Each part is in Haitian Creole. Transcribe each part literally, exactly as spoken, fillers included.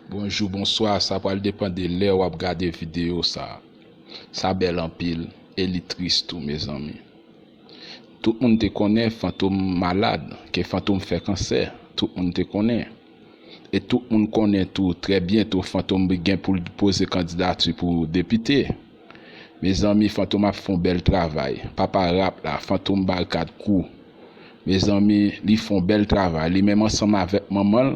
Bonjou, bonswa, sa pral depann de lè w ap gade videyo sa. Sa bèl anpil e li tris tou, mezanmi. Tout moun te konnen Fantom malad, ke Fantom fè kansè. Tout moun te konnen. E tout moun konnen tou, trè byento, Fantom gen pou l poze kandidati pou depite. Mezanmi, Fantom ap fè yon bèl travay. Papa rap la, Fantom ba l kat kou. Mezanmi, li fè yon bèl travay. Li menm ansanm avèk manman l,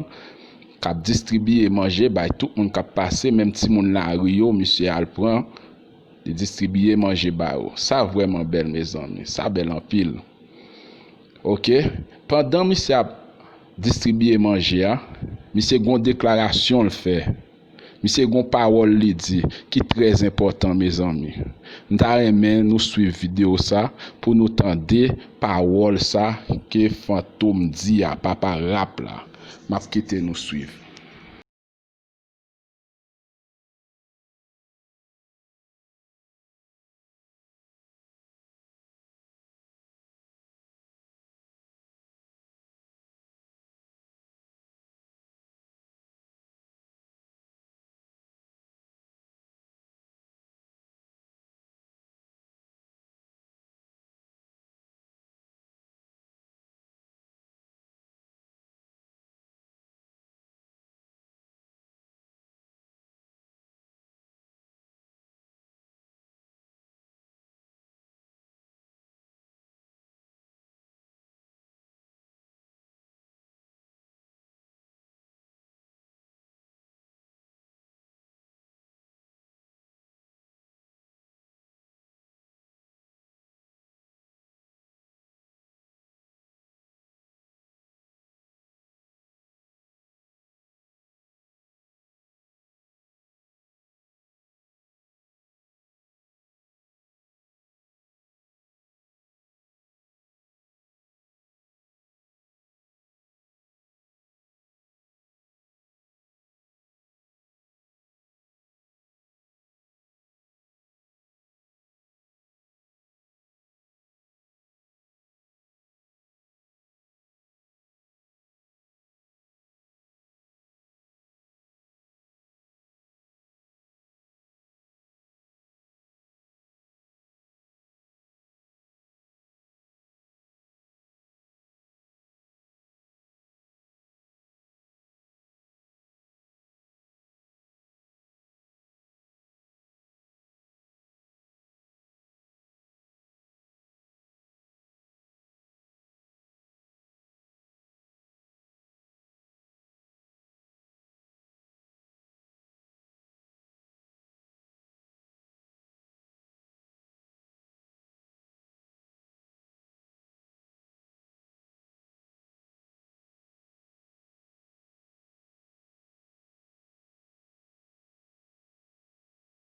k ap distribiye manje bay tout moun k ap pase, menm timoun lari yo, misye al pran, li distribiye manje ba yo. Sa vrèman bèl, mezanmi. Sa bèl anpil. Oke? Pandan misye ap distribiye manje a, misye gen yon deklarasyon l fè. Misye gen yon pawòl li di ki trè enpòtan, mezanmi. M ta renmen nou swiv videyo sa pou nou tande pawòl sa ke Fantom di a, papa rap la. M ap kite nou swiv.